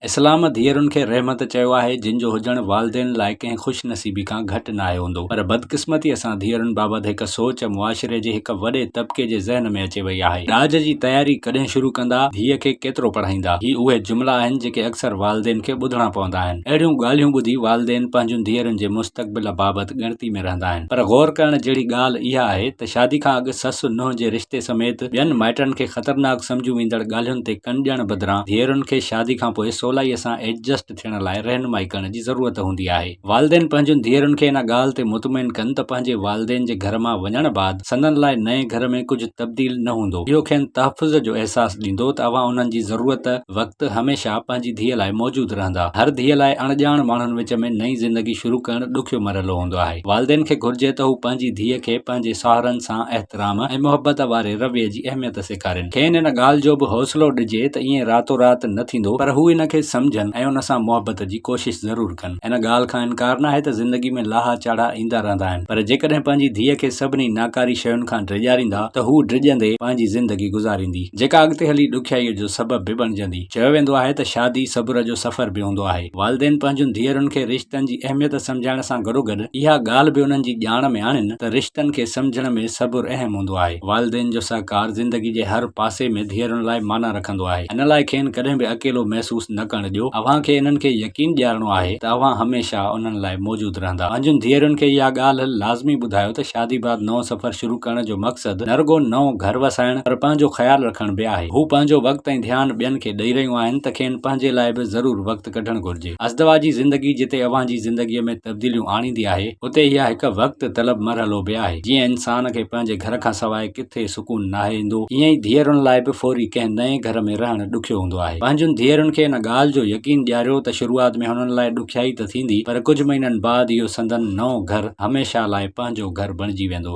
اسلام ڌيئرن کي رحمت چيو آهي، جن جو هجڻ والدين لاء ڪنهن خوش نصيبي کان گهٽ ناهي هوندو. پر بدقسمتيء سان ڌيئرن بابت هڪ سوچ معاشري جي هڪ وڏي طبقي جي ذهن ۾ اچي وئي آهي. ڏاج جي تياري ڪڏهن شروع ڪندا؟ ڌيء کي ڪيترو پڙهائيندا؟ هي اهي جملا آهن جيڪي اڪثر والدين کي ٻڌڻا پوندا آهن. اهڙيون ڳالهيون ٻڌي والدين پنهنجن ڌيئرن جي مستقبل بابت ڳڻتي ۾ رهندا آهن. پر غور ڪرڻ جهڙي ڳالهه اها آهي ته شادي کان اڳ سس نونهن جي رشتي سميت ٻين مائٽن کي خطرناڪ سمجهيون ويندڙ ڳالهين تي ڪن ڏيڻ بدران ڌيئرن کي شادي کانپوء سولائيء سان ايڊجسٽ ٿيڻ لاء رهنمائي ڪرڻ جي ضرورت هوندي آهي. والدين پنهنجن ڌيئرن کي ان ڳالهه تي مطمئن ڪن ته پنهنجي والدين جي گهر مان وڃڻ بعد سندن لاء نئين گهر ۾ ڪجهه تبديل نه هوندو. اهو کين تحفظ جو احساس ڏيندو ته اوهان انهن جي ضرورت وقت هميشه پنهنجي ڌيء لاء موجود رهندا. هر ڌيء لاء اڻڄاڻ ماڻهن وچ ۾ نئين زندگي شروع ڪرڻ ڏکيو مرحلو هوندو آهي. والدين کي گهرجي ته هو پنهنجي ڌيء کي پنهنجي ساهرن سان احترام ۽ محبت واري رويي جي اهميت سيکارين. کين ان ڳالهه جو به حوصلو ڏجي ته ائين راتو رات نه ٿيندو پر هو ان کي سمجهن ۽ ان سان محبت جي ڪوشش ضرور ڪن. ان ڳالهه کان انڪار ناهي ته زندگي ۾ لاها چاڙها ايندا رهندا آهن پر جيڪڏهن پنهنجي ڌيء کي سڀني ناڪاري شين کان ڊيڄاريندا ته هوء ڊڄندي پنهنجي زندگي گذاريندي. جيڪا اڳتي هلي ڏکيائيء جو سبب به بڻجندي. چيو ويندو آهي ته شادي صبر جو سفر به هوندو آهي. والدين پنهنجن ڌيئرن کي رشتن جي اهميت سمجهائڻ سان گڏوگڏ اها ڳالهه به انهن جي ڄاڻ ۾ آڻين ته رشتن کي سمجهڻ ۾ صبر اهم هوندو آهي. والدين جو سهڪار زندگي جي هر پاسي ۾ ڌيئرن لاء معنيٰ رکندو آهي. ان لاء کين ڪڏهن به اڪيلو محسوس نه ڪرڻ ڏيو. اوهان کي انهن کي يقين ڏيارڻو آهي ته اوهان هميشه انهن لاء موجود رهندا. پنهنجن ڌيئرن کي اها ڳالهه لازمي ٻڌايو ته شادي بعد نئون سفر شروع ڪرڻ جو مقصد نه رڳو نئون گهر وسائڻ پر پنهنجو خيال رکڻ به آهي. هو پنهنجو وقت ۽ ڌيان ٻين کي ڏئي رهيون آهن ته کين پنهنجي لاء به ضرور وقت ڪڍڻ گهرجي. ازدواجي زندگي جتي اوهان جي زندگيء ۾ تبديليون آڻيندي آهي، اتي اها هڪ وقت طلب مرحلو به آهي. جيئن انسان کي پنهنجي گهر کان سواء ڪٿي سڪون ناهي ايندو، ايئن ئي ڌيئرن لاء به فوري ڪنهن نئين گهر ۾ رهڻ ڏکيو هوندو آهي. پنهنجن ڌيئرن کي ان ڳالهه جو يقين ڏياريو ته شروعات ۾ هنن لاء ڏکيائي ته ٿيندي پر ڪجهه مهينن بعد اهو سندن نئون گهر هميشه لاء پنهنجو گهر بڻجي ويندو.